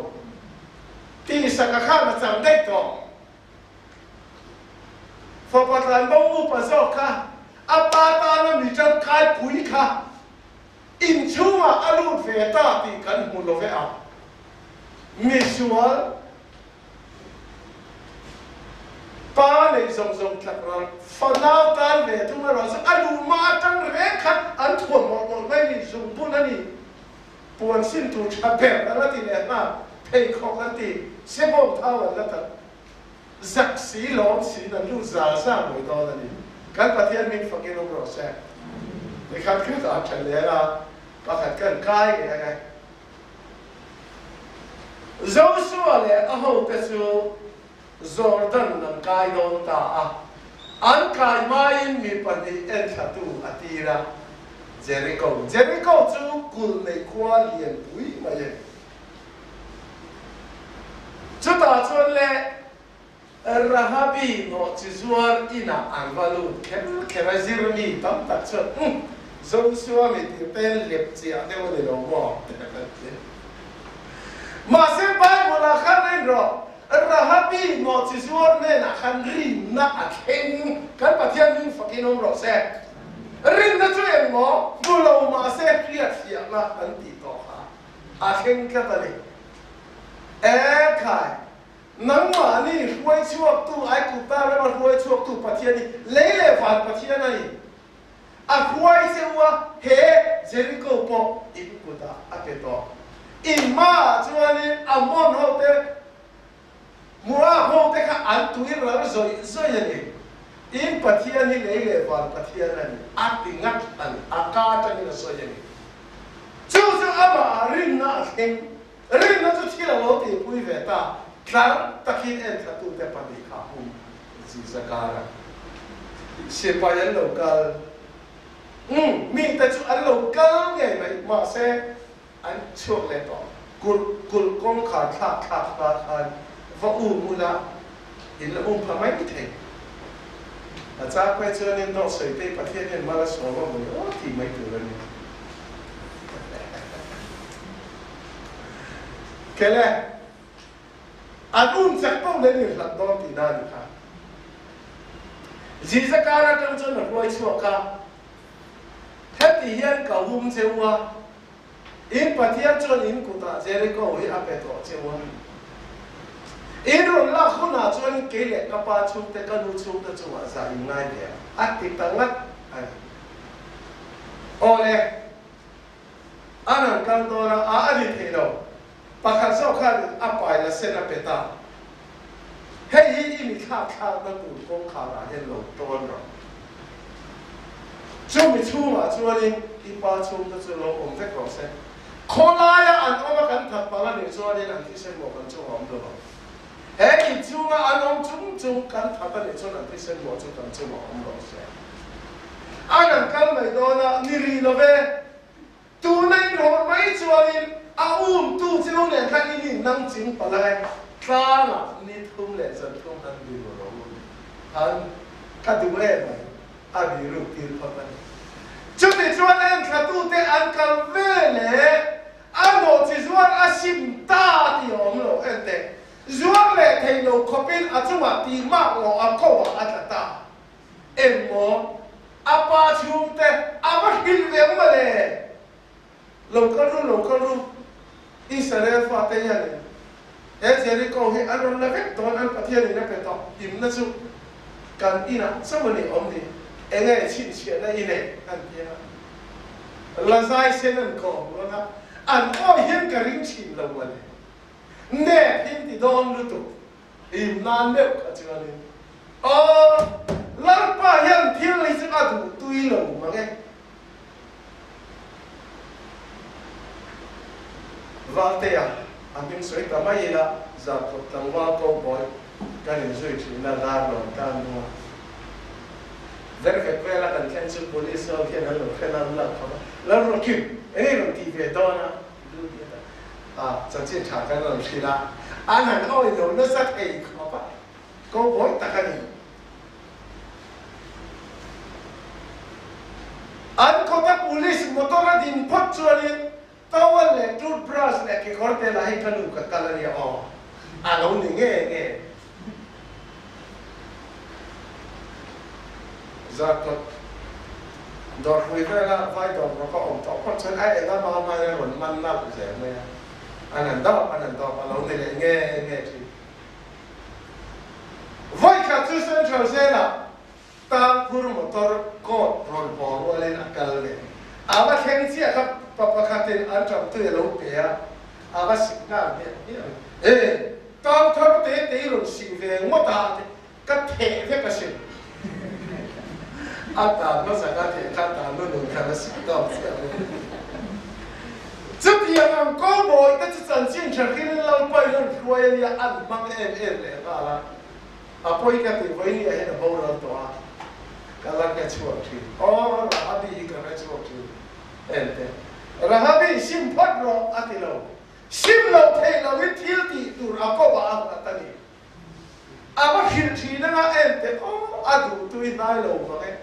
tih Isaka khan a chang daih tawh. Fapa tlanbo upa zawk kha a pa tana mi tangkai pui kha inchhungah a lut ve ta tih kan hmu lo ve a. Misual pa neih zawng zawng tlak ral fanau tan ve thung erawh chu a luhma atang reng khan an thuam mawlh mawlh mai ni zungbun a ni. Puan sin tur tha ber an la ti leh nghal, pheikhawk an ti, sebawm thau an la tak zak si lawm si in an lut zal zal mai dawn a ni. Kan Pathian hming fakin awm rawh se. Nikhat khat ah tha leh a, pakhat kan kai ngei ang e. Joshua leh a hote chu Jordan an kai dawn ta a, an kai hmain mi pahnih enthlatu a tir a, Jericho. Jericho chu kulh nei khua lianpui mai a ni. Chutah chuan le Rahabi nawhchi zuar inah an va lut kher kher a, zirmi tam tak chuan, Umm, Joshua mi tih pen lep chiah deuh a ni lo maw? te an ti. Mahse Bible-ah khan rin rawh, Rahabi nawhchi zuar hnenah khan rinna a thleng. Kan Pathian hming fakin awm rawh se. Rinna chu eng maw? Hmu lo mahse hriatfiahna kan tih tawh kha a thleng tlat a ni. Ekhai! Nangmahni hruai chhuaktu Aigupta rama hruai chhuaktu Pathian hi lei leh van Pathian a ni. A hruai che u a, he Jeriko pawh in kutah a pe tawh. In hmaah chuanin Ammon hote, Moab hote kha an tui ral zawih zawih a ni. In Pathian hi lei leh van Pathian a ni, a ti ngat a ni, a ka atangin a sawi a ni. Chu chu amah rinna a thleng. Rinna chu thil a lo tihpui ve ta, tlar takin enthlatute pahnih kha hum Zizakara sipai an lo kal. Umm, mite chu an lo kal ngei mai, mahse an chhuak leh tawh. Kulh kulh kawngkhar thlak thlak hma khan va um ula in la um pha mai thei. A chang phei chuanin dawt sawi te Pathian hian mal a sawm a hmu aw tih mai tur a ni. Kele, an um chak poh nen in hlat dawn tihna a ni kha. Zizakar atang chuan a hruai chhuak a, Heti hian ka hum che u a, in Pathian chuan in kutah Jericho hi a pe tawh che u a. In rawn lak hunah chuan kei leh ka pa chhungte, ka nu chhungte chungah zah in ngai ve a, a ti ta ngat a ni. Awle. An han kal dawn a, a a ni thei lo. Pakhat zawk khan a pai la sen a pe ta. Hei hi i mi thlak thlakna tur kawngkhar ah hian lo tawn rawh. Chumi chhungah chuanin i pa chhungte chu lo awm vek rawh se. Khawlaia an awm a kan that palh a nih chuanin an thisen mawh kan chungah awm lo ang. He in chhunga an awm chung chung kan that a nih chuan an thisen mawh chu kan chungah awm rawh se. An han kal mai dawn a, ni rih lo ve. Tuna in rawn mai chuanin a umtu cheu nen khan in innang ching palh ang e. Tlangah ni thum leh zan thum han biru rawh u ni. Han ka duh em mai, a biru tir phawt a ni. Chuti chuan enthlatute an kal ve leh A nawhchi zuar a sim ta tih a awm lo enteh. Zuar leh thei lo khawpin a chungah tih mak lo a ko ah a tla ta. Engmaw? A pa chhungte a va hrilh ve ang mawle. Lo kal ru, lo kal ru. Israel fate hianin he Jericho hi an rawn la vek dawn, an Pathianin a pe tawh. Himna chu kan inah chauh a ni awm ni. Enge chhinchhiahna i neih? an ti a. La zai sen an kawm rawn a, an awi hian ka ring thin lo mawle. Nep hin ti dawn lutuk, him nan meuh kha chuanin. Aw, Lalpa hian thil hi chu a duh tui lo mang e. Valtea, a hming sawi ta mai ila, Zarkawt tlangval cowboy kan inzui thin a, dar rawn tan hnu a. Vervek vela kan thlen chu police ho hian an lo thlen a, an lak khawp a, Lalruakim, eng nge rawn tih ve dawn a? A, chanchin tha kan rawn hrilh a, an han awi lo nasa thei khawp a, cowboy tak a ni. An kawta police motor a din phawt chuanin towel leh toothbrush leh kekawr te lah hi ka nu ka kal a nia aw, a lo ni nge nge. Zarkawt dawrpui vela vai dawr rawk a awm tawh phawt chuan a eng a hma hmain a rawn man nalh zel mai a, an han dawp an han dawp a lo ni leh nge nge thin. Vawikhat chu Central Jail-ah Tangphur motor kawt rawn haw rualin a kal ve. A va thleng chiah kha pa pakhatin an ṭamtui a lo pe a, a va sik nghal hmiah hmiah mai. E, tang thar te te i rawn sik ve ngawt a, a ti. Ka theh vek asin. A tan hmasa ka theh kha tan nu nun khan a sik tawk chiah mai. Chutiang ang cowboy te chu chanchin ṭha hrilin Lalpa in an hruai a nia, an hmang em em leh nghal a. A pawi ka ti, vawinia hian a boral tawh a, ka la hre chhuak thin. Aw, Rahabi hi ka hre chhuak thin. Ente, Rahabi, sim phawt rawh, a ti lo. Sim lo theih loin thil tih tur a ko ah a nghat a ni. A va hrilh thin anga ente, aw, a duh tu i hnai lo vang e.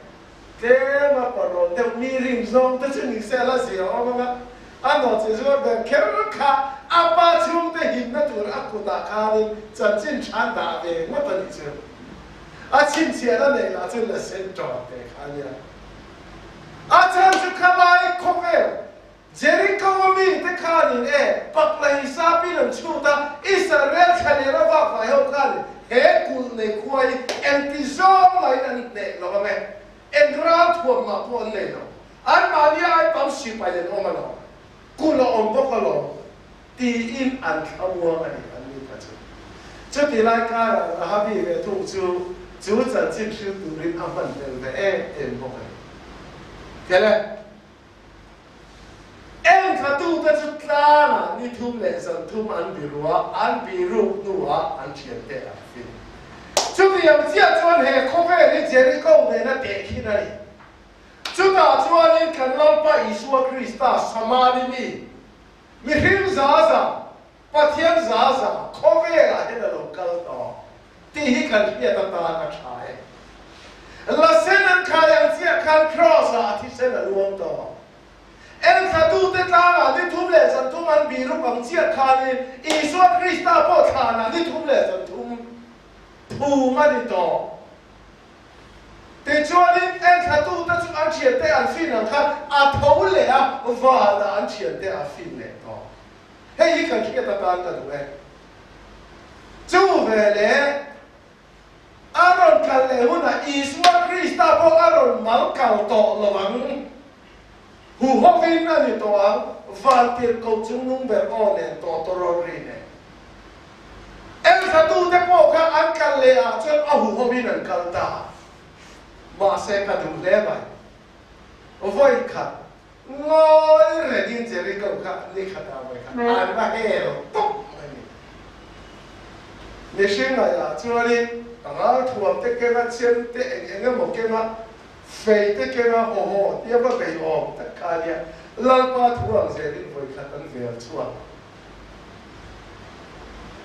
Tlem a parawn deuh mi rin zawng te chu ni se a la zia awm anga, a nawhchi zuar ber kher kha a pa chhungte himna tur a kutah khanin chanchin than dah ve ngawt a nih chu. A chhinchhiahna neih lah chu la sen ṭawng te kha a nia. A chhan chu khalai khawvel Jericho-a mite khanin e pakla hisapin an chhut a, Israel thlalera vak vai ho khanin he kulh nei khua hi engti zawng mahin an hneh lo ang e, eng ral thuam mah pawh an nei lo, anmahni ai tam sipai an awm alawm, kulh a awm bawk alawm tiin an thlamuang a ni an ni kha chu. Chuti lai karah Rahabi ve thung chu chu chanchin hrilh turin a hman tel ve em em bawk a ni. Kele. Enthatute chu tlangah ni thum leh zan thum an biru a, an biruk hnuah an thiante an fin. Chutiang chiah chuan he khawvel hi Jericho nena tehkhin a ni. Chutah chuanin kan Lalpa Isua Krista Samari mi, mihring za za, Pathian za za khawvelah hian a lo kal tawh tih hi kan hriat atan a tha e. Lasen an khai ang chiah khan Kraws-ah a thisen a luang tawh. Entlatute tlangah ni thum leh zan thum an biruk ang chiah khanin Isua Krista pawh thlanah ni thum leh zan thum phum a ni tawh. Tichuanin enthlatute chu an thiante an fin ang khan a tho leh a, vanah an thiante a fin leh tawh. Hei hi kan hriat atan ka duh e. Chu veleh a rawn kal leh hunah Isua Krista pawh a rawn mal kal tawh lo ang. Huhovin a ni tawh ang, vantirhkoh chungnung ber aw nen tawh tawrawl ri nen. Enthatute pawh kha an kal leh ah chuan a huhovin an kal ta. Mahse ka duh hle mai. Vawi khat Ngawi rengin Jericho kha ni khatah vawi khat an va hel tawp mai ni. Mihring ngaiah chuanin ralthuam te kenga chem te eng eng emaw kenga fei te kenga haw haw tia va bei awm tak kha ania Lalpa thu ang zelin vawi khat an vel chhuak.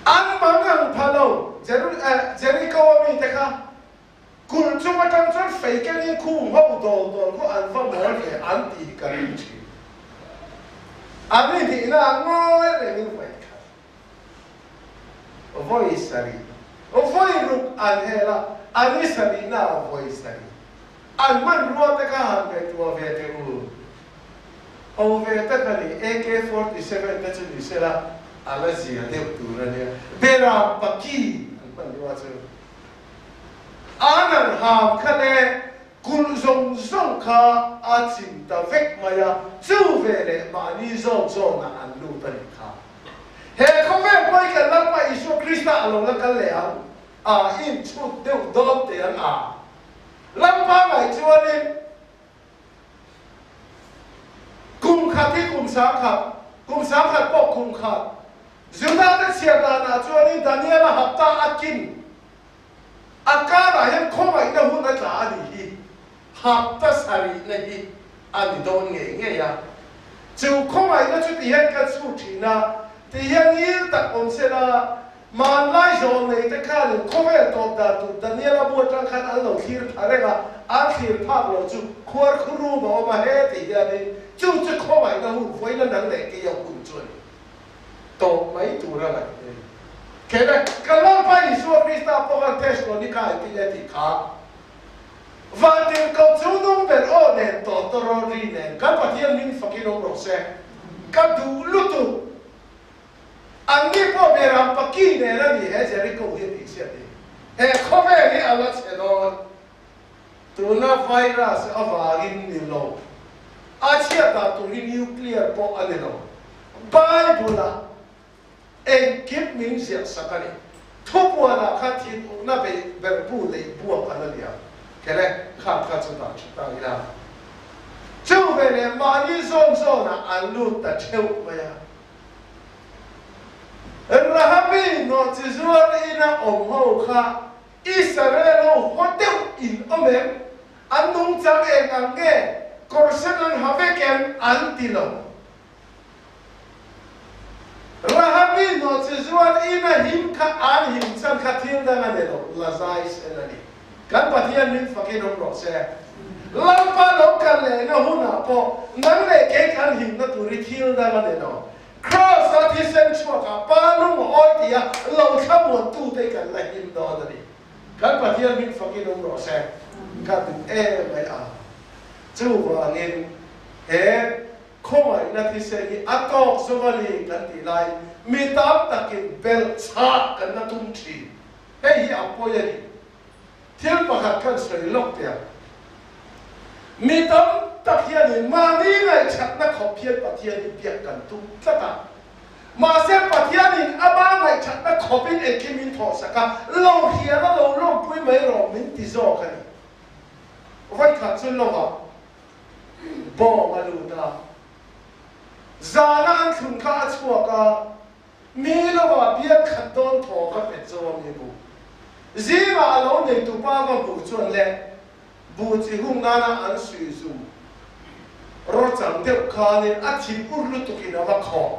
An mang ang pha lo Jericho a mite kha Kulh chung atang chuan fei kengin khung ho dawl dawl khaw an va mawl ve an tih hi ka ring thin. An i hnihna ah ngawi rengin vawi khat, vawi sarih, vawi ruk an hel a, an i sarihna ah vawi sarih. An hmanrua te kha han ngaihtuah ve teh u. Ho ve tak a ni, AK-47 te chu ni sela a la zia deuh tur a nia. Beram paki an hmanrua chu. An an ham kha le kulh zawng zawng kha a chim ta vek mai a, chu ve leh mahni zawn zawnah an lut a nih kha. He khawvel pawi kan Lalpa Isua Krista a lo la kal leh ang a, inchhut deuh dawn teh ang a. Lalpa ngaih chuanin kum khat hi kum sangkhat, kum sangkhat pawh kum khat. Juda te chhiar danah chuanin Daniela hapta a kin a karah hian khawngaihna hun a tla a nih hi, hapta sarihna hi a ni dawn ngei ngei a. Chu khawngaihna chu tihian kan chhut thin a, tihian ngil tak awm sela, Hmanlai zawh nei te khanin khawvel tawp dan tur Daniela bu atang khan an lo thlir pha reng a, an thlir phak lo chu khuar khu rum a awm a he ti hianin chu chu khawngaihna hun vawiina nang leh kei a hun chu a ni tawp mai tur a ngaih a ni. Kei le, kan Lalpa Isua Krista pawh khan Thesalonika i ti e tih kha. Vantirhkoh chungnung ber aw nen tawtawraw ri nen kan Pathian min fakin awm rawh se. Ka duh lutuk. Anni pawh beram paki nen a ni he Jericho hi a tihchhiat ni. He khawvel hi a la chhe dawn. Tuna virus avangin ni lo. A chhiat dan tur hi nuclear pawh a ni lo. Bible-ah Engkim min ziah sak a ni. Thupuanah khan thinurna beih ber bu leh buak an a nia. Kele, khan kha chu dah tha ta ila. Chu veleh mahni zawn zawnah an lut ta theuh mai a. Rahabi nawhchi zuar ina awm ho kha Israel ho haw deuh in awm em? An nungchang eng ang nge? Kawr sen an ha vek em? An ti lo. Rahabi hnawhchhi zuar ina him kha an him chhan kha thil dang a ni lo, la zai sen a ni. Kan Pathian min fakin awm rawh se. Lalpa lo kal lehna hunah pawh nang leh kei kan himna tur hi thil dang a ni lo. Kraws-a thisen chhuakah Pa lung a awi tia lo thlamuantute kan la him dawn a ni. Kan Pathian min fakin awm rawh se. Ka duh em mai a. Chuvangin he Khawngaihna thisen hi a tawk zawk a ni kan tih laiin mi tam takin belh chhah kan la tum thin. Hei hi a pawi a ni. Thil pakhat khan sawi lawk teh ang. Mi tam tak hianin mahni ngaihchhatna khawp hian Pathian hi biak kan tum tlat a. Mahse Pathianin ama ngaihchhatna khawpin engkim min thawhsak a, lo hrial a lo lawmpui mai rawh min ti zawk a ni. Vawikhat chu lovah Bawng a lut a, zana an thlun kha a chhuak a, mi lovah bial khat dawn thaw va pet zo a mi bu. Zingah a lo nei tupa va hmuh chuan le bu chi hung nana an suih zum rawchang deuh khanin a thin ur lutukin a va khawh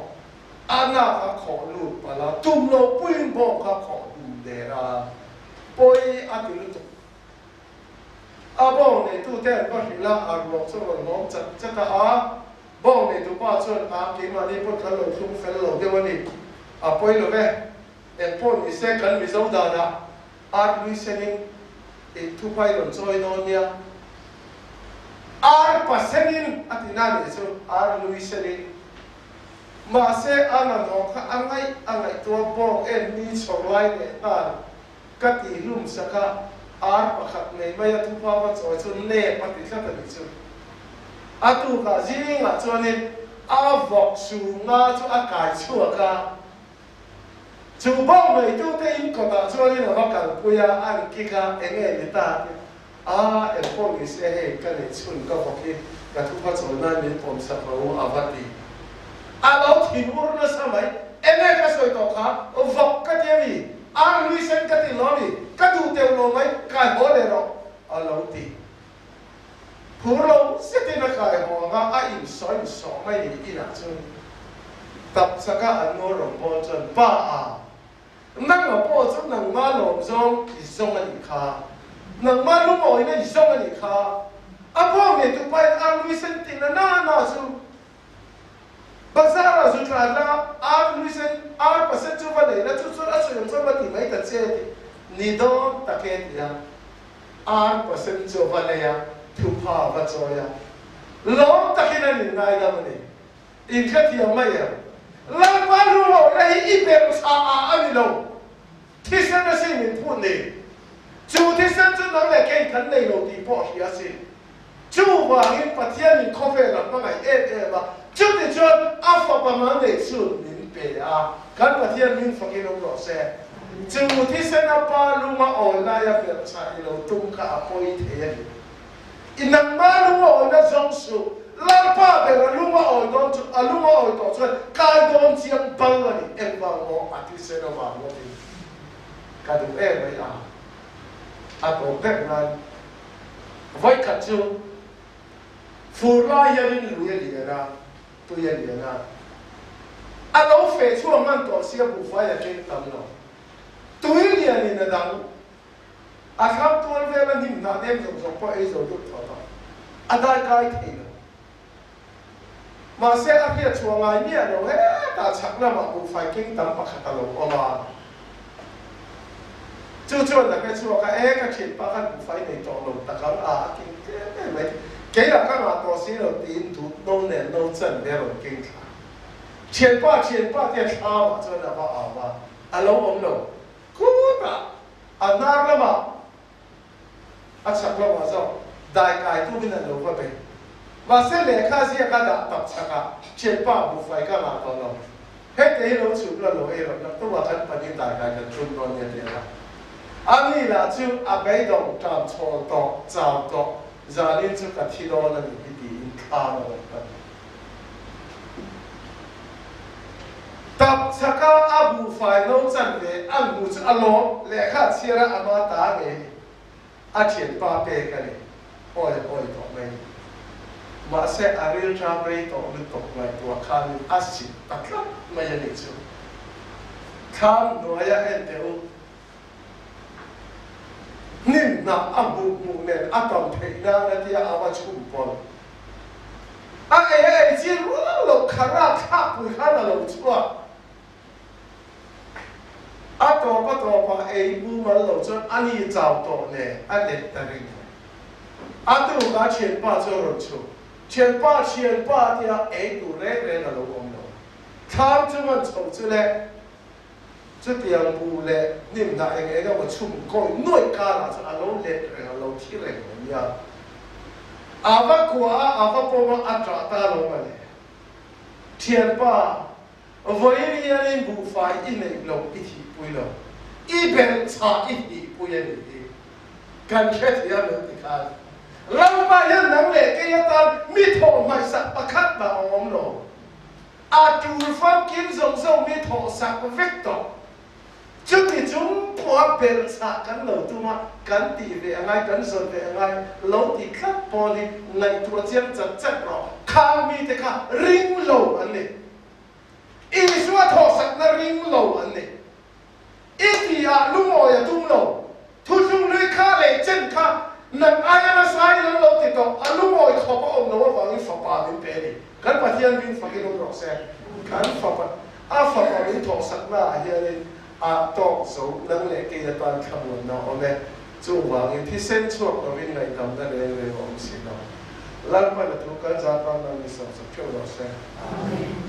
a, nak a khawh lut palh a, tum lo puiin bawng kha khawh dum der a, pawi a ti lutuk. A bawng neitute an va hrilh a, a ruak chu a rawn hlawm chat chat a, a bawng neitupa chuan a keimahni pawn kan lo thlung fel lo deuh a ni, a pawi lo ve, eng pawh ni se kan Mizo danah ar lui senin in thuphai rawn chawi dawn nia, ar pa senin a ti na nih chu, ar lui senin. Mahse a hnathawh kha a ngaih a ngaihtuah bawng em ni chhawr lai leh nghal. Ka ti hlum sak a, ar pakhat nei mai a thupa va chawi chu nep a ti tlat a nih chu. A tukah zingah chuanin a vawk sunga chu a kai chhuak a, chu bawng neitute in kawtah chuanin a va kalpui a, a an kick a, enge ni ta tih a, eng pawh ni se hei ka nei chhun ka vawk hi ka thupa chawi nan min pawm sak lo u a va ti. A lo thinur nasa mai, enge ka sawi tawh kha, vawk ka ti a mi? Ar lui sen ka ti lo ni, ka duh teuh lo mai, kai haw leh rawh, a lo ti. Phur lo zetin a kai haw ang a, a insawh insawh mai ni inah chuan tap chaka an ngawl rawn bawl chuan, Pa a, nanga pawh chu nangma lawm zawng i zawng a nih kha, nangma lungawina i zawng a nih kha, a pawh ngei tu pain ar lui sen tih na na na chu Bazar ah zu tlan la, ar lui sen, ar pasen chu va nei la, chu chuan a sawi ang chuan va ti mai ta che tih ni dawn tak e ti a, ar pasen chu va nei a, thupha va chawi a, lawm takin an inngaidam a ni. Inhrethiam mai em? Lalpa lungawihna hi i bem chhah ah a ni lo, thisen a sin min phut ni. Chu thisen chu nang leh kei kan nei lo tih pawh hria a sin. Chuvangin Pathianin khawvel a hmangaih em em a, chutichuan a fapa mal neih chu min pe a, kan Pathian min fakin awm rawh se. Chu thisen a pa lunga awi laia belh chah i lo tum kha a pawi thei a ni. I nangma lunga awina zawng suh, Lalpa ber a lunga awi dawn chu a lunga awi tawh chuan kai dawn chiang bal a ni, engvang maw a thisen avang ngawtin ka duh em mai a, a tawp vek nan. Vawikhat chu fur lai hianin lui a lian a, tui a lian a. A lo feh chhuak hman tawh sia buhfai a keng tam lo. Tui lianin a dang, a thlam tual vela hnim hnah nem zawng zawng pawh ei zo deuh tawh tawh. A daikai thei lo. Mahse a hriat chhuah ngai miah lo hetah chhak lamah buhfai keng tam pakhat a lo awm a. Chu chuan a hre chhuak a, E ka thianpa khan buhfai nei tawh lo tak ang a, a keng tlem em mai. Kei lah ka ngah tawh si lo tiin dut no nen no chan ve a rawn keng thla. Thianpa, thianpa tia thlamah chuan a va au a, a lo awm lo. Khutah a hnar lamah a chhak lamah zawk dai kai tumin an lo va bei. Mahse lehkha ziak a dah tak chhakah thianpa buhfai ka ngah tawh lo. Hete hi lo chhuk la lo ei rawh nak tumah khan panin dai kai kan tum dawn nia ti a la. Ani lah chu a beidawng ṭam chhawl tawh, chau tawh, zanin chu ka thi dawn a ni hi tiin thlam a rawn pan. Tap chhaka a buhfai no chan ve a hmu chu a lawm, lehkha a chhiar a ama ta ngei a thianpa pek a ni. Awi awi tawh mai. Mahse a rilṭam rei tawh lutuk ngaihtuah khanin a sit ta tlat mai a nih chu. Thlam hnuaia en teh u. Hnim hnah a hmuh hmuh nen a tam theih nan a tia a va chhum pawlh. A ei a ei chi rual loh kharah thlakpui khan a lo chhuak. A tawp a tawpah ei mumal lo chuan a ni chau tawh nen a let ta reng mai. A tukah thianpa chu a rawn chhuk. Thianpa, thianpa tia ei tur reng reng a lo awm lo. Thlam chu ngan chho chu le. Chutiang buh leh hnim hnah eng eng emaw chhum kawi nuaih karah chuan a lo let reng, a lo thi reng a nia. A va kuah a, a va pawm a, a ṭah ta lo mawle. Ṭhianpa, vawiin hianin buhfai i neih loh i thihpui lo, i belhchhah i thihpui a nih hi. Kan hrethiam em ti khan Lalpa hian nang leh kei atan mi thawh hmaihsak pakhat mah a awm lo. A tul famkim zawng zawng mi thawh sak vek tawh. Chuti chung pawha belhchhah kan lo tum a, kan tih ve a ngai, kan zawn ve a ngai lo ti tlat pawl hi ngaihtuah chiang chat chat rawh. Khang mite kha ring lo an ni. Isua thawhsakna ring lo an ni. I ti ah lungawi a tum lo. Thuthlung hlui kha leh chen kha nang aia nasa in an lo ti tawh, a lungawi khawp a awm lo avangin fapa min pe a ni. Kan Pathian min fakin awm rawh se. Kan fapa, a fapa min thawhsakna ah hianin a tawk zo nang leh kei atan thlamuanna a awm e. Chuvangin thisen chhuak lovin ngaihdamna reng reng a awm si lo. Lalpan a thu kal zat ram nang mi sawmsak theuh rawh se. Amen.